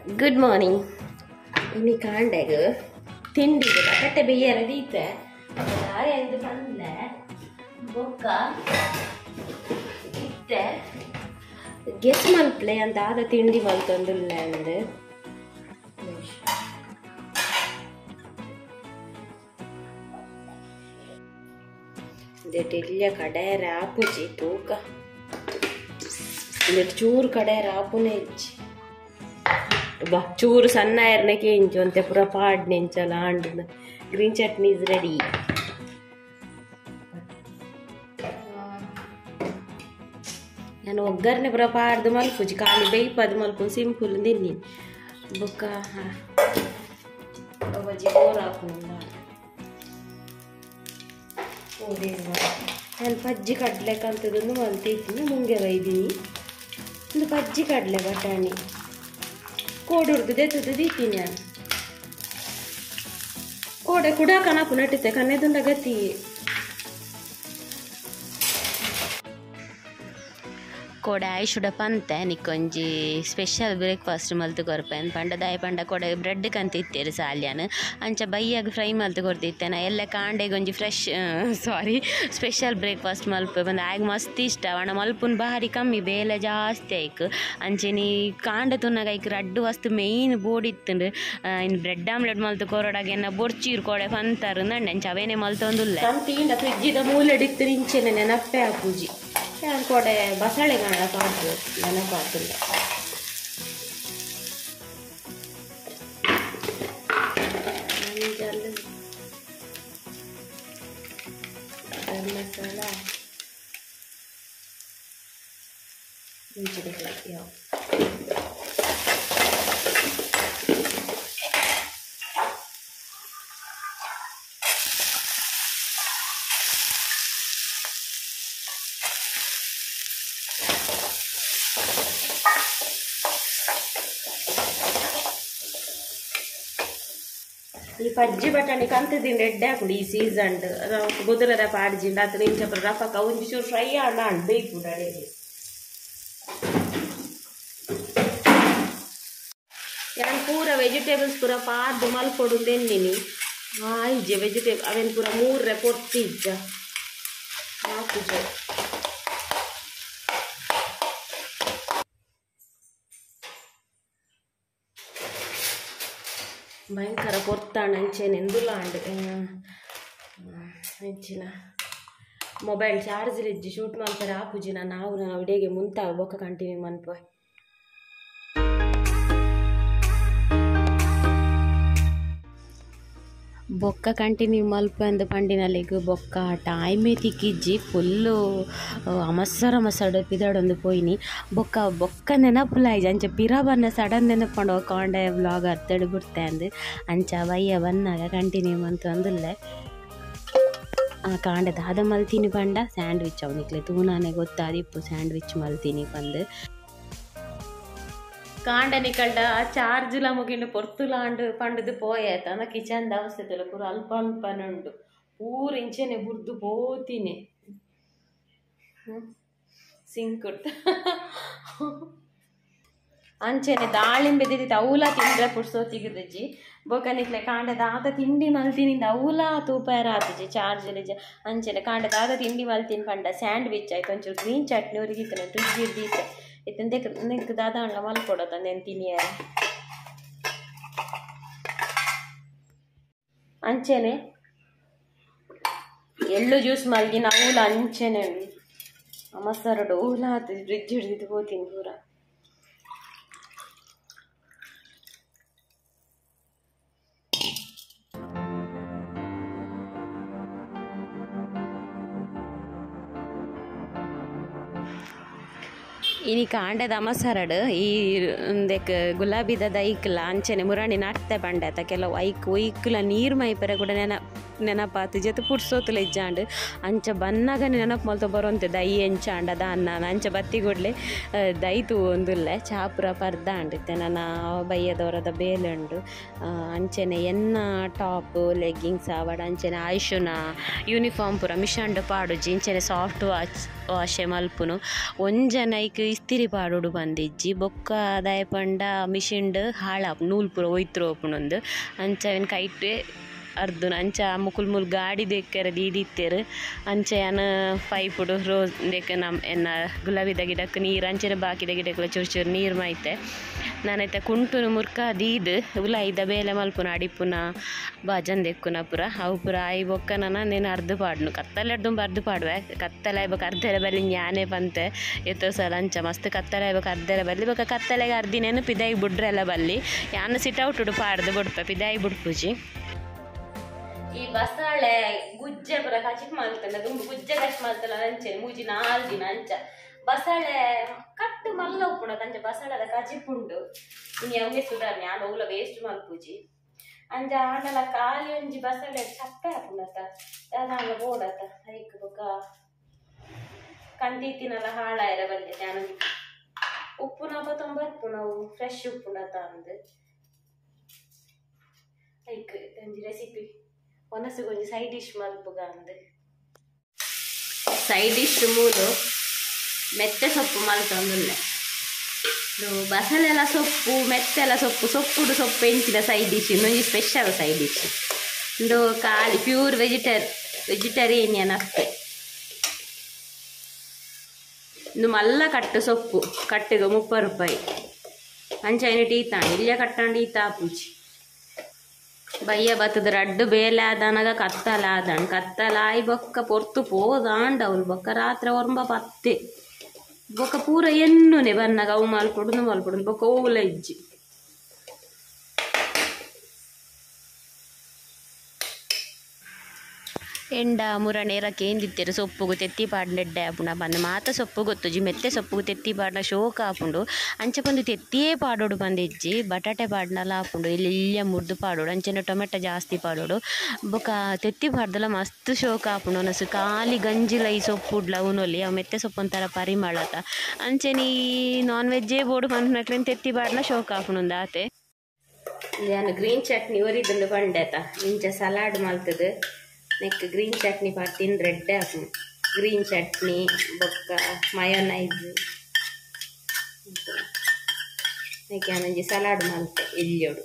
Good morning. ಇನಿ ಕಾಂಡೆಗ್ ತಿಂಡಿ ಕಟ್ಟೆ ಬೇಯರ ದೀತೆ ಎಂದು ಬಂದೆ ಬೊಕ್ಕ ಇತ್ತೆ ಗೆಸ್ ಮಲ್ಪ್ಲೆ ಅಂತ ಆದ ತಿಂಡಿ ಮಲ್ತೊಂದುಲ್ಲ ಅಂದ್ ಇಲ್ಲ ಕಡೆ ರಾಪುಜಿ ತೂಕ ಚೂರು ಕಡೆ ರಾಪುನೇ ಇಜ್ಜಿ ಬಾ ಚೂರು ಸಣ್ಣ ಎರ್ನಕ್ಕೆ ಇಂಚು ಅಂತೆ ಪೂರ ಪಾಡ್ನೆ ಇಂಚಲ and green chutney is ready. ನಾನು ಒಗ್ಗರಣೆ ಪೂರ ಪಾಡ್ದು ಮಲ್ಪುಜಿ ಖಾಲಿ ಬೇಯ್ಪದು ಮಲ್ಪು ಸಿಂಪಲ್ ತಿನ್ನಿ ಬೊಕ್ಕ ಬಜ್ಜಿ ಬೋರ್ ಹಾಕೊಂಡು ನಾನು ಪಜ್ಜಿ ಕಡಲೆ ಕಂತದೊಂದು ಮಲ್ತಿದ್ದೀನಿ ಮುಂಗೆ ಬೈದೀನಿ ಒಂದು ಪಜ್ಜಿ ಕಡಲೆ ಬಟಾಣಿ ಕೋಡುರ್ದು ದೆತ್ತದು ದೀತೀನಿ ನಾನು ಕೋಡೆ ಕುಡ ಕನಪು ನಟ್ಟಿತ್ತೆ ಕನ್ನೆದುಂಡ ಗತಿ ಕೋಡೆ ಆಯುಷುಡ ಪಂತೆ ನಿಕ್ಕೊಂಜಿ ಸ್ಪೆಷಲ್ ಬ್ರೇಕ್ಫಾಸ್ಟ್ ಮಲ್ತು ಕೊರ್ಪೆನ್ ಪಂಡ ದಾಯ ಪಂಡ ಕೋಡೆ ಬ್ರೆಡ್ ಕಂತಿತ್ತೇರು ಸಾಲ್ಯಾನ್ ಅಂಚ ಬೈಯಾಗ ಫ್ರೈ ಮಲ್ತು ಕೊರ್ತಿತ್ತೇನ ಎಲ್ಲ ಕಾಂಡೆಗೊಂಜಿ ಫ್ರೆಶ್ ಸಾರಿ ಸ್ಪೆಷಲ್ ಬ್ರೇಕ್ಫಾಸ್ಟ್ ಮಲ್ಪೆ ಬಂದು ಆಗ ಮಸ್ತ್ ಇಷ್ಟ ಅವಣ ಮಲ್ಪುನ್ ಬಾರಿ ಕಮ್ಮಿ ಬೇಲೆ ಜಾಸ್ತಿ ಆಯ್ಕು ಅಂಚೆನಿ ಕಾಂಡೆ ತುನ್ನಾಗ ಐಕ್ ರಡ್ಡು ವಸ್ತು ಮೇಯ್ನ್ ಬೋಡಿತ್ತುಂಡು ಇನ್ನು ಬ್ರೆಡ್ ಆಮ್ಲೆಟ್ ಮಲ್ತು ಕೊರಡಾಗ ಎನ್ನ ಬೊರ್ಚೀರು ಕೋಡೆ ಪಂತಾರು ನಂಡೆ ಅಂಚ ಅವೇನೆ ಮಲ್ತೊಂದುಲ್ಲ ತೀಂಡ ಫ್ರಿಜ್ಜಿದ ಮೂಲೆಡಿತ್ತು ಇಂಚೆನೆ ನೆನಪೇ ಆಪುಜಿ ನಾನು ಕೋಡೆ ಬಸಳೆ ಕಾಣ ಪಾಡ್ದು ನೆನಪಾತಿಲ್ಲ. ಗರಂ ಮಸಾಲ ಯಾವ ಈ ಪಜ್ಜಿ ಬಟಾಣಿ ಕಂತದಿಂದ ಎಡ್ಡೆ ಹಾಕುಂಡು ಈ ಸೀಸನ್ ಕುದುರೆದ ಪಾಡ್ಜಿಂಡ ಅತ್ತ ಇಂಚ ರಫಕ ಒಂಜಿ ಚೂರು ಫ್ರೈ ಆಂಡ ಅಂಡ್ ಬೇಯ್ಪುಂಡು ಅಡೆಗೆ ಯಾನ್ ಪೂರ ವೆಜಿಟೇಬಲ್ಸ್ ಪೂರ ಪಾಡ್ದು ಮಲ್ಪೊಡು ಎನ್ನಿನಿ ಇಜ್ಜೆ ವೆಜಿಟೇಬಲ್ ಅವೇನು ಪೂರ ಮೂರ್ರೆ ಪೊರ್ತಿಜ್ಜ ಹಾಕುಜೆ ಭಯಂಕರ ಪೊರ್ತಾಣ ಅಂಚೆನೆ ಎಂದುಲ ಅಂಡ್ ಅಂಚಿನ ಮೊಬೈಲ್ ಚಾರ್ಜ್ ಇಜ್ಜಿ ಶೂಟ್ ಮಲ್ಪರೆ ಆಪುಜಿ ನಾನು ನಾವು ನಾನು ವಿಡಿಯೋಗೆ ಮುಂತಾವ ಬೊಕ್ಕ ಕಂಟಿನ್ಯೂ ಮನ್ಪೆ. ಬೊಕ್ಕ ಕಂಟಿನ್ಯೂ ಮಲ್ಪಂದು ಪಂಡಿನಲ್ಲಿಗೆ ಬೊಕ್ಕ ಟೈಮೇ ತಿಕ್ಕಿಜ್ಜಿ ಫುಲ್ಲು ಅಮಸರ ಮಸಡು ಪಿದಡೊಂದು ಪೋಯಿನಿ ಬೊಕ್ಕ ಬೊಕ್ಕ ನೆನಪುಲಾಯ್ಜಿ ಅಂಚ ಪಿರ ಬನ್ನ ಸಡನ್ ನೆನಪಂಡು ಕಾಂಡೆ ವ್ಲಾಗ್ ಅತ್ತಡು ಬಿಡ್ತೆ ಅಂದು ಅಂಚ ಬಯ್ಯ ಬನ್ನಾಗ ಕಂಟಿನ್ಯೂ ಮಂತೊಂದುಲ್ಲೆ ಆ ಕಾಂಡೆ ದಾದ ಮಲ್ತೀನಿ ಪಂಡ ಸ್ಯಾಂಡ್ವಿಚ್ ಅವನಿಕ್ಲೆ ತೂನಾನೆ ಗೊತ್ತಾದಿಪ್ಪು ಸ್ಯಾಂಡ್ವಿಚ್ ಮಲ್ತೀನಿ ಪಂದು ಕಾಂಡ ನಿಕಲ್ಡ ಚಾರ್ಜುಲ ಮುಗಿಂಡು ಪೊರ್ತುಲಾಂಡು ಪಂಡದು ಪೋಯಾತ ಅಂದ ಕಿಚನ್ ಅವಸ್ಥೆ ಪೂರ ಅಲ್ಪ ಅಲ್ಪನುಂಡು ಪೂರ ಇಂಚೆನೆ ಬುರ್ದು ಪೋತಿನಿ ಸಿಂಕ್ ಅಂಚೆನೆ ದಾಳಿಂಬೆ ದಿದಿತ್ತು ಅವಲ ತಿಂದ್ರೆ ಪುಡ್ಸೋ ತಿಗುದುಜಿ ಬೊಕ ನಿಕ್ಲೆ ಕಾಂಡೆ ದಾದ ತಿಂಡಿ ಮಲ್ತಿನಿಂದ ಅವಲ ತೂಪಾರ ಆತುಜಿ ಚಾರ್ಜ್ ಅಂಚೆನೆ ಕಾಂಡೆ ದಾದ ತಿಂಡಿ ಮಲ್ತಿನಿ ಪಂಡ ಸ್ಯಾಂಡ್ವಿಚ್ ಆಯ್ತು ಒಂಚೂರು ಗ್ರೀನ್ ಚಟ್ನಿ ಉರಿಗಿತ್ತನೆ ಫ್ರಿಜ್ ಹಿಡ್ದಿತ್ತೆ ಇತ್ತಂದೆ ನಿಂಗೆ ದಾದ ಅಣ್ಣ ಮಲ್ಕೊಡೋದು ನೆನ್ ತಿನಿಯಾರ ಅಂಚೆನೆ ಎಳ್ಳು ಜ್ಯೂಸ್ ಮಲ್ದಿನ ಅವಲ ಅಂಚೆನೆ ಅಮಸರಡು ಊಲ ಆತು ಫ್ರಿಜ್ ಹಿಡ್ದಿದ್ದು ಹೋತೀನಿ ಪೂರ. ಇನಿ ಕಾಂಡೆದ ಅಮಸರಡು ಈ ಉಂದೆಕ್ ಗುಲಾಬಿದ ದೈಕ್ಲ ಅಂಚೆನೆ ಮುರಾಣಿ ನಡ್ತೆ ಬಂಡೆ ಆತ ಕೆಲವು ಐಕ್ ಒಯ್ಕ್ಲ ನೀರು ಮೈಪೆರೆ ಕೂಡ ನೆನ ನೆನಪಾತು ಜೊತೆ ಪುಡ್ಸೋತುಲ ಇಜ್ಜಾಂಡ್ ಅಂಚ ಬನ್ನಾಗ ನೆನಪು ಮಲ್ತ ಬರೋಂತೆ ದೈ ಎಂಚಾಂಡ ದಾನ್ನ ಅಂಚ ಬತ್ತಿಗೊಡ್ಲೆ ದೈ ತೂವೊಂದುಲ್ಲೆ ಚಾಪುರ ಪರ್ದಾಂಡ್ ಇತ್ತೆ ನನ್ನ ಬಯ್ಯದವರದ ಬೇಲೆ ಉಂಡು ಅಂಚನೆ ಎನ್ನ ಟಾಪ್ ಲೆಗ್ಗಿಂಗ್ಸ್ ಆವಡ ಅಂಚನೆ ಆಯುಷುನ ಯೂನಿಫಾರ್ಮ್ ಪೂರ ಮಿಷನ್ಡ್ ಪಾಡುಜಿ ಇಂಚನೆ ಸಾಫ್ಟ್ ವಾಶೆ ಮಲ್ಪುನು ಒಂಜನೈಕ್ ಇಸ್ತಿರಿ ಪಾಡೋಡು ಬಂದಿಜ್ಜಿ ಬೊಕ್ಕ ದಾಯ ಪಂಡ ಮಿಷಿನ್ಡ್ ಹಾಳಾಪ್ ನೂಲು ಪೂರ ಒಯ್ತ್ರು ಓಪುನೊಂದು ಅಂಚ ಅವೆನ್ ಕೈಟ್ ಅರ್ದುನ ಅಂಚ ಮುಕುಲ್ ಮುಲ್ ಗಾಡಿ ದೆಕ್ಕರೆ ದೀದಿತ್ತೆರ್ ಅಂಚ ಯಾನ್ ಪೈಪುಡು ರೋಸ್ ದೆಕ್ಕ ನಮ್ ಎನ್ನ ಗುಲಾಬಿದ ಗಿಡಕ್ಕೆ ನೀರು ಅಂಚನೆ ಬಾಕಿದ ಗಿಡಕ್ಲ ಚೂರು ಚೂರು ನೀರು ಮೈತೆ ನಾನೈತೆ ಕುಂಟುನು ಮುರ್ಕ ದೀದ್ ಉಲಾಯಿದ ಬೇಲೆ ಮಲ್ಪುನ ಅಡಿಪುನ ಬಾಜನ್ ದೆಕ್ಕುನ ಪೂರ ಅವು ಪೂರ ಆಯಿ ಬೊಕ್ಕ ನನ ನೇನು ಅರ್ಧ ಪಾಡ್ನು ಕತ್ತಲೆ ಅರ್ದು ಅರ್ಧ ಪಾಡುವೆ ಕತ್ತಲೆ ಆಯ್ಬೊಕ್ಕ ಅರ್ಧೆರೆ ಬಲ್ಲಿ ಜ್ಞಾನೇ ಪಂತೆ ಎತ್ತೋ ಸಲ ಅಂಚ ಮಸ್ತ್ ಕತ್ತಲೆ ಆಯ್ಬೊಕ್ಕ ಅರ್ಧೆರೆ ಬಲ್ಲಿ ಬೊಕ್ಕ ಕತ್ತಲೆಗೆ ಅರ್ದಿನೇನು ಪಿದಾಯಿ ಬುಡ್ರೆಲ್ಲ ಬಲ್ಲಿ ಯಾನ್ ಸಿಟ್ ಔಟುಡು ಪಾಡ್ದು ಬುಡ್ಪೆ ಪಿದಾಯಿ ಬುಡ್ಪುಜಿ. ಈ ಬಸಾಳೆ ಗುಜ್ಜೆ ಪೂರ ಕಚಿಪ್ ಮಲ್ತಂಡ ದುಂಬು ಗುಜ್ಜೆ ಕಚ್ ಮಲ್ತಲ್ಲ ಅಂಚೆ ಮೂಜಿ 4 ದಿನ ಅಂಚ ಬಸಾಳೆ ಕಟ್ಟು ಮಲ್ಲ ಉಪ್ಪುಂಡು ಅಂಚ ಬಸಾಳೆದ ಕಚಿಪ್ ಉಂಡು ಇನ್ನು ಅವೇ ಸುಧಾರಣೆ ಯಾನ್ ಒವ್ಲ ವೇಸ್ಟ್ ಮಲ್ಪುಜಿ ಅಂಚ ಆಂಡಲ ಖಾಲಿ ಒಂಜಿ ಬಸಾಳೆ ಚಪ್ಪೆ ಆಪುಂಡತ್ತ ದಾದಾಂಡ ಬೋಡತ್ತ ಐಕ್ ಬೊಕ್ಕ ಕಂದಿತ್ತಿನಲ್ಲ ಹಾಳಾಯರ ಬಲ್ಲೆ ಯಾನೊಂಜಿ ಉಪ್ಪುನ ತೊಂಬರ್ಪುನ ಅವು ಫ್ರೆಶ್ ಉಪ್ಪುಂಡತ್ತ ಅಂದ್ ಐಕ್ ಒಂಜಿ ರೆಸಿಪಿ ಒನಸುಗೊಂಜಿ ಸೈಡ್ ಡಿಶ್ ಮಲ್ಪುಗ ಅಂದ್ ಸೈಡ್ ಡಿಶ್ ಮೂಲು ಮೆತ್ತೆ ಸೊಪ್ಪು ಮಲ್ತೊಂದುಲ್ಲೆ ಬಸಳೆಲ್ಲ ಸೊಪ್ಪು ಮೆತ್ತೆಲ್ಲ ಸೊಪ್ಪು ಸೊಪ್ಪುಡು ಸೊಪ್ಪು ಎಂಚಿನ ಸೈಡ್ ಡಿಶ್ ಇನ್ನೊಂಜಿ ಸ್ಪೆಷಲ್ ಸೈಡ್ ಡಿಶ್ ಇಂದು ಖಾಲಿ ಪ್ಯೂರ್ ವೆಜಿಟೇರಿಯನ್ ಅಷ್ಟೇ. ಇಂದು ಮಲ್ಲ ಕಟ್ಟು ಸೊಪ್ಪು ಕಟ್ಟಿಗೆ 30 ರೂಪಾಯಿ ಅಂಚ ಐನಿಟ್ ಈತಾಂಡ್ ಇಲ್ಲೇ ಕಟ್ಟಾಂಡ್ ಈತ ಆಪುಜಿ. ಬಯ್ಯ ಬತ್ತದ ರಡ್ಡು ಬೇಲೆ ಆದನಗ ಕತ್ತಲ ಆದಂಡ್ ಕತ್ತಲಾಯಿ ಬೊಕ್ಕ ಪೊರ್ತು ಪೋದಾಂಡ ಅವ್ಲು ಬೊಕ್ಕ ರಾತ್ರಿ ಒರ್ಂಬ ಪತ್ತೆ ಬೊಕ್ಕ ಪೂರ ಎನ್ನುನೆ ಬನ್ನಾಗ ಅವು ಮಲ್ಪೊಡು ಮಲ್ಪೊಡು ಬೊಕ್ಕ ಓಲ ಇಜ್ಜಿ. ಎಂಡ ಮುರಣೇರ ಕೇಂದಿತ್ತೆರು ಸೊಪ್ಪುಗು ತೆತ್ತಿ ಪಾಡ್ನೆಡ್ಡೆ ಆಪುಂಡು ಬಂದು ಮಾತ ಸೊಪ್ಪು ಗೊತ್ತುಜಿ ಮೆತ್ತೆ ಸೊಪ್ಪುಗು ತೆತ್ತಿ ಪಾಡ್ನ ಶೋಕ ಆಪುಂಡು ಅಂಚ ಪಂದು ತೆತ್ತಿಯೇ ಪಾಡೋಡು ಬಂದಿಜ್ಜಿ ಬಟಾಟೆ ಪಾಡ್ನಲ ಆಪುಂಡು ಇಲ್ಲಿ ಇಲ್ಲಿಯ ಮುರ್ದು ಪಾಡೋಡು ಅಂಚನೆ ಟೊಮೆಟೊ ಜಾಸ್ತಿ ಪಾಡೋಡು ಬೊಕ ತೆತ್ತಿ ಪಾಡ್ದಲ ಮಸ್ತ್ ಶೋಕ ಆಪುಂಡು ಒನಸು ಖಾಲಿ ಗಂಜಿಲ ಈ ಸೊಪ್ಪುಡ್ಲ ಉನೊಲಿ ಅವು ಮೆತ್ತೆ ಸೊಪ್ಪು ಒಂಥರ ಪರಿಮಳತ ಅಂಚನೆ ಈ ನಾನ್ ವೆಜ್ಜೇ ಬೋಡು ಪನ್ಪಿನಕ್ಲೆನ್ ತೆತ್ತಿ ಪಾಡ್ನ ಶೋಕ ಆಪುಂಡು ಆತೆ. ಯಾನ್ ಗ್ರೀನ್ ಚಟ್ನಿ ಒರಿದುಂಡು ಪಂಡೆತ ಇಂಚ ಸಲಾಡ್ ಮಲ್ತದು ನೆಕ್ ಗ್ರೀನ್ ಚಟ್ನಿ ಪಾಡ್ತೀನಿ ರೆಡ್ ಹಾಕು ಗ್ರೀನ್ ಚಟ್ನಿ ಬೊಕ್ಕ ಮಯೋನೈಸ್ ನೆಕ್ ಯಾನೊಂಜಿ ಸಲಾಡ್ ಮಲ್ತೆ ಎಲ್ಯೋಡು.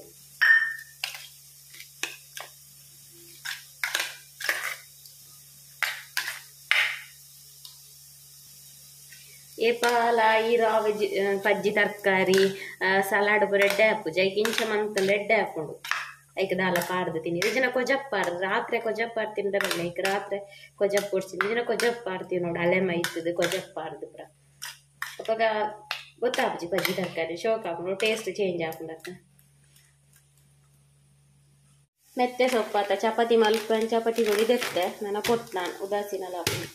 ಏಪಾಲ ಈ ರಾ ವೆಜ್ ಪಜ್ಜಿ ತರಕಾರಿ ಸಲಾಡ್ ಪೂರ ಎಡ್ಡೆ ಹಾಪುಜಿ ಐಕ್ ಇಂಚ ಮಂತಂಡ ಎಡ್ಡೆ ಹಾಪುಂಡು ಐಕ್ ದಾಲ ಪಾಡ್ದು ತಿನ್ನಿ ಜನ ಕೊಜಪ್ಪಾರ್ದು ರಾತ್ರಿ ಕೊಜಪ್ಪಾರ್ ತಿಂದ್ರೆ ಬಲ್ಲ ಐಕ್ ರಾತ್ರಿ ಕೊಜಪ್ಪ ಕೊಡ್ಸಿದ್ದು ಜನ ಕೊಜಪ್ಪಾರ್ತೀವಿ ನೋಡು ಅಲೆ ಮೈತದು ಕೊಜಪ್ಪಾರ್ದು ಪೂರ ಅವಾಗ ಗೊತ್ತಾಪುಜಿ ಪಜ್ಜಿ ತರಕಾರಿ ಶೋಕ್ ಹಾಕೊಂಡು ಟೇಸ್ಟ್ ಚೇಂಜ್ ಆಪುಂಡಕ್ಕ. ಮೆತ್ತೆ ಸೊಪ್ಪಾತ ಚಪಾತಿ ಮಲ್ಪನ್ ಚಪಾತಿ ಕೊಡಿ ದೆತ್ತೆ ನನ್ನ ಕೊಟ್ಟು ನಾನು ಉದಾಸೀನಲ್ಲ ಹಾಪುಂಡು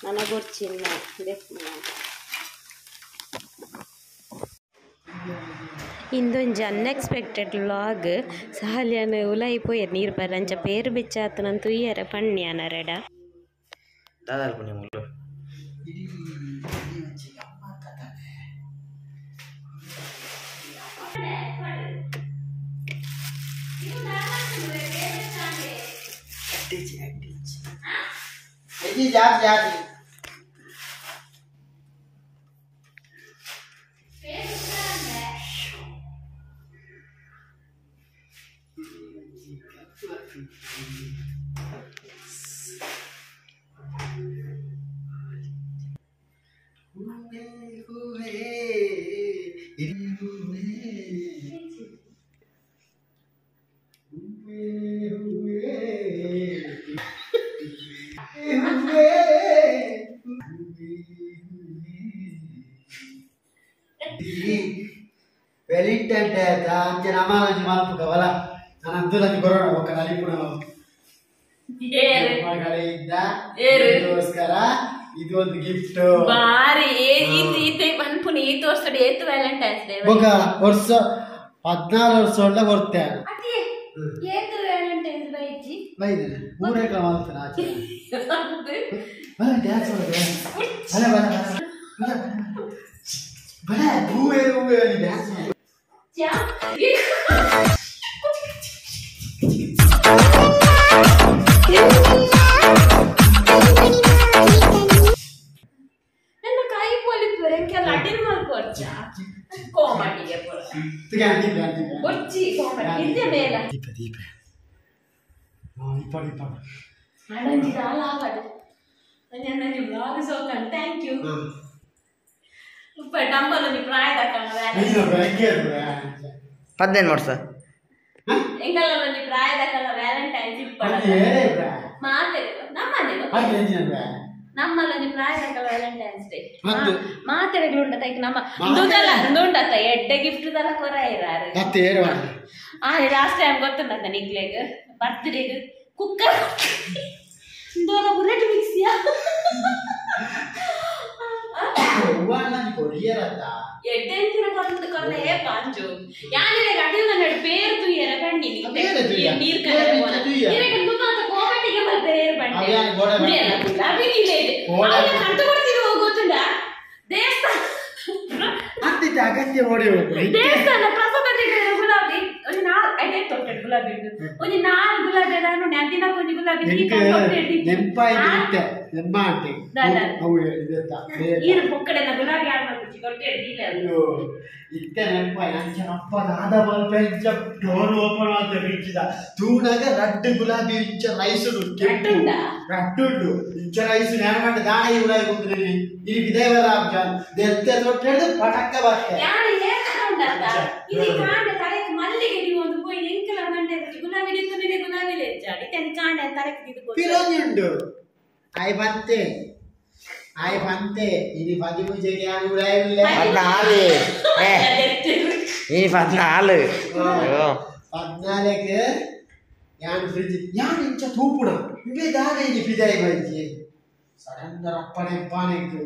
ನನ್ನ ಬೊರ್ಚಿನ ದೆಪ್ಪು ನಾನು. ಇಂದೊಂಜಿ ಅನ್ಎಕ್ಸ್ಪೆಕ್ಟೆಡ್ ವ್ಲಾಗ್ ಸಾಲ್ಯಾನ ಉಲಾಯಿ ಪೋಯೆರ್ ನೀರು ಬರ್ರ ಅಂಚ ಪೇರು ಬೆಚ್ಚಾತನ ತುಯ್ಯರ ಪಣ್ಯಾನ ರೆಡ ವೆಲಿಂಟನ್ ಡೇ ಅಂಚೆ ನಮಾಲಂಜಿ ಮಲ್ಪುಗ ವಲ ನಾನು ಅಂದುಲಂಜಿ ಬರೋಣ ಬೊಕ್ಕ ನಲಿಪುಣ ಮಗಳಿಂದ ಇದು ಒಂದು ಗಿಫ್ಟ್ ಬಾರಿ ಪನ್ಪುನಿ ಈ ತೋರ್ಸಡಿ ಏತು ವ್ಯಾಲೆಂಟೈನ್ಸ್ ಡೇ ಬೊಕ್ಕ ವರ್ಷ 14 ವರ್ಷ ಒಳ್ಳೆ ಕೊಡ್ತೆ ಏತು ವ್ಯಾಲೆಂಟೈನ್ಸ್ ಬೈಜಿ ಬೈದನೆ ಮೂರೇಕಲ ಮಾಲ್ತನ ಆಚೆ ಬಲ ಡ್ಯಾನ್ಸ್ ಮಾಡು ಬಲ ಬಲ ಬಲ ಬಲ ಹೂವೆ ಹೂವೆ ಅಲ್ಲಿ ಡ್ಯಾನ್ಸ್ ಮಾಡು ಚಾ ನನ್ನ ಕಾಯಿ ಪೋಲಿ ಪುರಂಕೆಲ್ಲ ಅಡಿಲ್ ಮಲ್ಕೊರ್ಚ ಕೋಮಡಿಗೆ ಪುರ ಒಚ್ಚಿ ಕೋಮಡಿ ಇದ್ದೆ ಮೇಲ ದೀಪ ದೀಪ ಇಪ್ಪ ಇಪ್ಪ ಅಡಂಜಿ ದಾಲ ಆವಡು ನನ್ನ ಬ್ಲಾಗ್ ಸೋಕನ್ thank you ಉಪ್ಪ ನಮ್ಮಲ್ಲಿ ಪ್ರಾಯದ 15 ವರ್ಷ ಎಂಗಲ್ಲೊಂಜಿ ಪ್ರಾಯದ ವ್ಯಾಲೆಂಟೈನ್ಸ್ ಇಪ್ಪಡ ಮಾತೆ ನಮ್ಮನೆ ನಮ್ಮಲ್ಲೊಂಜಿ ಪ್ರಾಯದ ವ್ಯಾಲೆಂಟೈನ್ಸ್ ಡೇ ಮಾತೆರೆಗಳು ಉಂಡತ ಈಗ ನಮ್ಮ ಇಂದೊಂದಲ್ಲ ಇಂದೊಂಡತ್ತ ಎಡ್ಡೆ ಗಿಫ್ಟ್ ದಲ್ಲ ಕೊರ ಇರಾರು ಲಾಸ್ಟ್ ಟೈಮ್ ಗೊತ್ತುಂಡತ್ತ ನಿಕ್ಲೆಗ್ ಬರ್ತ್ಡೇಗ್ ಕುಕ್ಕರ್ ಇಂದೋಲ ಬುಲೆಟ್ ಮಿಕ್ಸಿಯಾ ಎಡ್ಡೆಂಚಿನ ಕೊಂದು ಕೊರ್ನ ಏ ಪಾಂಜು ಯಾನಿರೆ ಅಡಿಲ್ ನನ್ನ ಪೇರ್ ತುಯ್ಯರ ಬಣ್ಣಿ ನೀರ್ ಕಲರ್ ಇರೆಗೆ ನುಮಾತ ಕೋಮಟಿಗೆ ಮಲ್ಪೆರೆ ಏರ್ ಬಣ್ಣಿ ಉಳಿಯಲ್ಲ ಗುಲಾಬಿ ನೀಲೆ ಇದೆ ಅವನ ಕಂಡು ಕೊಡ್ತಿರೋ ಗೊತ್ತುಂಡ ದೇವಸ್ಥಾನ ಅಂತಿದ್ದ ಅಗತ್ಯ ಓಡಿ ಹೋಗು ದೇವಸ್ಥಾನ ಪ್ರಸಾದ ತಿಂದ್ರೆ ಗುಲಾಬಿ ಒಂಜಿ ನಾಲ್ ಐದೇ ತೊಟ್ಟೆಡ್ ಗುಲಾಬಿ ಒಂಜಿ ನಾಲ್ ಗುಲಾಬಿ ಅದಾನು ಅಂತಿನ ಒಂಜಿ ಗುಲಾಬಿ ನೆಂಪಾಯ್ತು ಇತ್ತೆ ನೆಂಪ ಆಂಟಿ ಅವು ಇದೆತ್ತ ಈರು ಪೊಕ್ಕಡೆನ ಗುಲಾಬಿ ಆಡ್ ಮಾಡ್ಬಿಚ್ಚಿ ತೊಟ್ಟೆಡ್ ದೀಲೆ ಅಯ್ಯೋ ಇತ್ತೆ ನೆಂಪಾಯ್ ಅಂಚ ಅಪ್ಪ ದಾದ ಮಲ್ಪೆ ಇಂಚ ಡೋರ್ ಓಪನ್ ಆತ ರೀಚಿದ ತೂನಾಗ ರಡ್ಡು ಗುಲಾಬಿ ಇಂಚ ರೈಸ್ ಕೆಂಪು ರಡ್ಡುಂಡು ಇಂಚ ರೈಸ್ ನ್ಯಾನ ಮಂಡ ದಾಣ ಈ ಗುಲಾಬಿ ಕುಂತ್ರಿ ಇಲ್ಲಿ ಬಿದೇವರ ಆಪ್ಷನ್ ದೆತ್ತೆ ತೊಟ್ಟೆಡ್ ಪಟಕ್ಕ ಬತ್ತೆ ಯಾರು ಏಕಂಡತ್ತ ಇಲ್ಲಿ ಕಾಂಡೆ ತಲೆಕ್ ಮಲ್ಲಿಗೆ ನೀವು ಒಂದು ಪೋಯಿ ಎಂಕಲ ಮಂಡೆ ಗುಲಾಬಿ ನಿಂತು ಗುಲಾಬಿ ಲೆಜ್ಜಾಡಿ ತೆನ್ ಕಾಂಡೆ ತಲೆಕ್ ದಿದು ಪಿರೋಜುಂಡು ಆಯ್ ಬಂತೆ ಆಯ್ ಬಂತೆ ಇನಿ ಪದಿಮೂಜೆಗೆ ಯಾರು ಗುಲಾಬಿ 14 ಏ ಇನಿ 14 14 ಯಾನ್ ಫ್ರಿಜ್ ಯಾನ್ ಇಂಚ ತೂಪುಣ ಇಂಬೆ ದಾನೆ ಇನಿ ಪಿದಾಯಿ ಬಂಜಿ ಸಡನ್ ರಪ್ಪಣೆ ಪಾನೆಕ್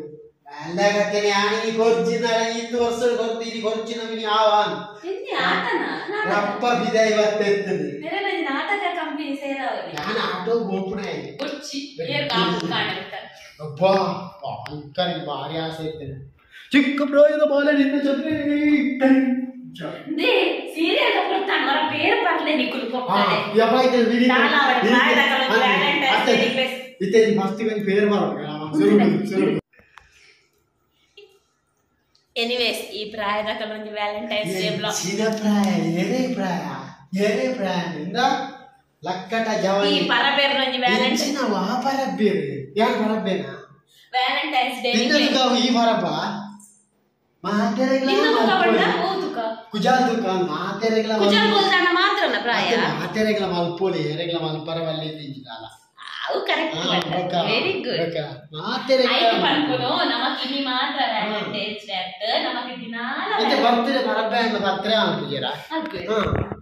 ಅಲ್ಲಗತ್ತೇನೆ ಯಾನಿನಿ ಕೊರ್ಜಿನ ಇಂದು ವರ್ಷ ಕೊರ್ತೀನಿ ಕೊರ್ಜಿನ ಮಿನಿ ಆವಾನ್ ಎನ್ನಿ ಆಟನ ರಪ್ಪ ಬಿದಾಯಿ ಬತ್ತೆತ್ತದೆ ಬೇರೆ ನಂಜಿ ನಾಟಕ ಕಂಪನಿ ಸೇರಾವಲಿ ಯಾನ್ ಆಟೋ ಗೋಪುಣ ಕೊಚ್ಚಿ ಏರ್ ಕಾಪು ಕಾಣುತ್ತ ಅಬ್ಬಾ ಭಯಂಕರ ಭಾರಿ ಆಸೆ ಇರ್ತದೆ ಚಿಕ್ಕ ಪ್ರಾಯದ ಬಾಲ ನಿನ್ನ ಜೊತೆ they serial ಕೊಡ್ತಾನ ಮರ ಬೇರೆ ಪರ್ಲೆ ನಿಕುಲು ಕೊಡ್ತಾನೆ ಇತ್ತೆ ಮಸ್ತ್ ಪೇರ್ ಮಾಡ ಎನಿವೇಸ್ ಈ ಪ್ರಾಯದ ಕಲೊಂಜಿ ವ್ಯಾಲೆಂಟೈನ್ಸ್ ಡೇ ಬ್ಲಾಗ್ ಚಿನ ಪ್ರಾಯ ಏನೇ ಪ್ರಾಯ ಏನೇ ಪ್ರಾಯ ಇಂದ ಲಕ್ಕಟ ಜವಾನಿ ಈ ಪರಬೇರ್ನೊಂಜಿ ವ್ಯಾಲೆಂಟೈನ್ ಚಿನ ವಾ ಪರಬೇರು ಯಾರು ಪರಬೇನಾ ವ್ಯಾಲೆಂಟೈನ್ಸ್ ಡೇ ನಿನ್ನ ಈ ಪರಬ ಮಾತೆರೆಗ್ಲ ನಿನ್ನ ತುಕ ಬಣ್ಣ ಓ ತುಕ ಕುಜಾಲ್ ತುಕ ಮಾತೆರೆಗ್ಲ ಕುಜಾಲ್ ಬೋಲ್ದಾನ ಮಾತ್ರನ ಪ್ರಾಯ ಮಾತೆರೆಗ್ಲ ಮಲ್ಪೋಲಿ ಎರೆಗ್ಲ ಮಲ್ಪರವಲ್ಲಿ ತಿಂಜಿದಾಲ ಅವು ಕರೆಕ್ಟ್ ವೆರಿ ಗುಡ್ ಮಾತೆರೆಗ್ಲ ಐದು ಪನ್ಪುನು ನಮಕ್ ಇನಿ ಮಾತ್ರ ವ್ಯಾಲೆಂಟೈನ್ಸ್ ಡೇ ಅತ್ತ ನಮಕ್ ದಿನಾಲ ಇತ್ತೆ ಬರ್ತ್ಡೇ ಪರಬೆ ಅಂದ ಬರ್ತ್ಡೇ ಅನ್ಪುಜೆರ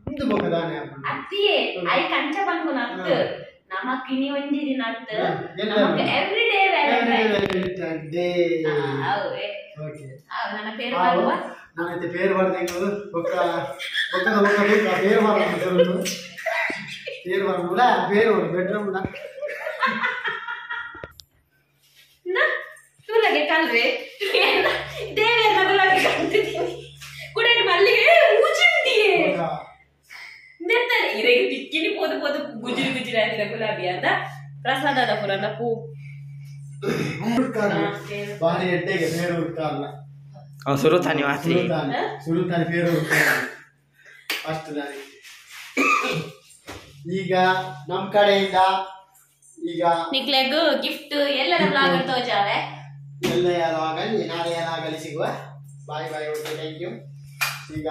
ಇಂದು ಬೊಕ ದಾನೆ ಅತ್ತಿಯೇ I ಕಂಚ ಪನ್ಪುನ ಅತ್ತ ನಮಕ್ ಇನಿ ಒಂಜಿ ದಿನ ಅತ್ತ ನಮಕ್ ಎವ್ರಿ ಡೇ ವ್ಯಾಲೆಂಟೈನ್ಸ್ ಡೇ ಅವು ಓಕೆ ನನ್ನ ಪೇರು ಬರುವ ನಾನೈತೆ ಪೇರು ಬರ್ದೇಕು ಒಕ್ಕ ಒಕ್ಕದ ಒಕ್ಕ ಬೇಕಾ ಪೇರು ಬರ ಪೇರು ಬರಮುಡ ಪೇರು ಬೆಡ್ರೂಮ್ ತುಲಗೆ ಕಲ್ರೆ ದೇವೇರ್ನ ಗುಲಾಬಿ ಕಾಣ್ತಿದ್ದೀನಿ ಕುಡೇನು ಮಲ್ಲಿಗೆ ಊಜುಂಡಿಯೇ ನೆತ್ತ ಇರೆಗೆ ತಿಕ್ಕಿನಿ ಪೋದು ಪೋದು ಗುಜಿರಿ ಗುಜಿರಿ ಆಯ್ತಿದ ಗುಲಾಬಿ ಅಂತ ಪ್ರಸಾದದ ಪುರನ ಪೂ ಬಾರಿ ಎಡ್ಡೆಗೆ ಪೇರು ಹುಡ್ಕಾರಲ್ಲ ಸುರುತಾನಿ ಮಾತ್ರಿ ಸುರುತಾನಿ ಪೇರು ಹುಡ್ಕಾರ ಫಸ್ಟ್ ದಾನಿ ಈಗ ನಮ್ಮ ಕಡೆಯಿಂದ ಈಗ ನಿಕ್ಲೆಗ್ ಗಿಫ್ಟ್ ಎಲ್ಲರ ಬ್ಲಾಗ್ ತೋಜಾವೆ ಎಲ್ಲ ಯಾವಾಗಲಿ ನಾಳೆ ಏನಾಗಲಿ ಸಿಗುವ. Bye bye, okay, thank you. ಈಗ